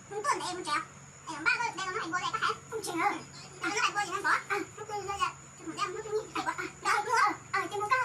Mus tuaj ntev mus tsev, es npaj koj de los no hais npua, koj hais phooj ywg, los no hais npua ces no pov, mus de mus hnub twg nyiam hais npua, ces mus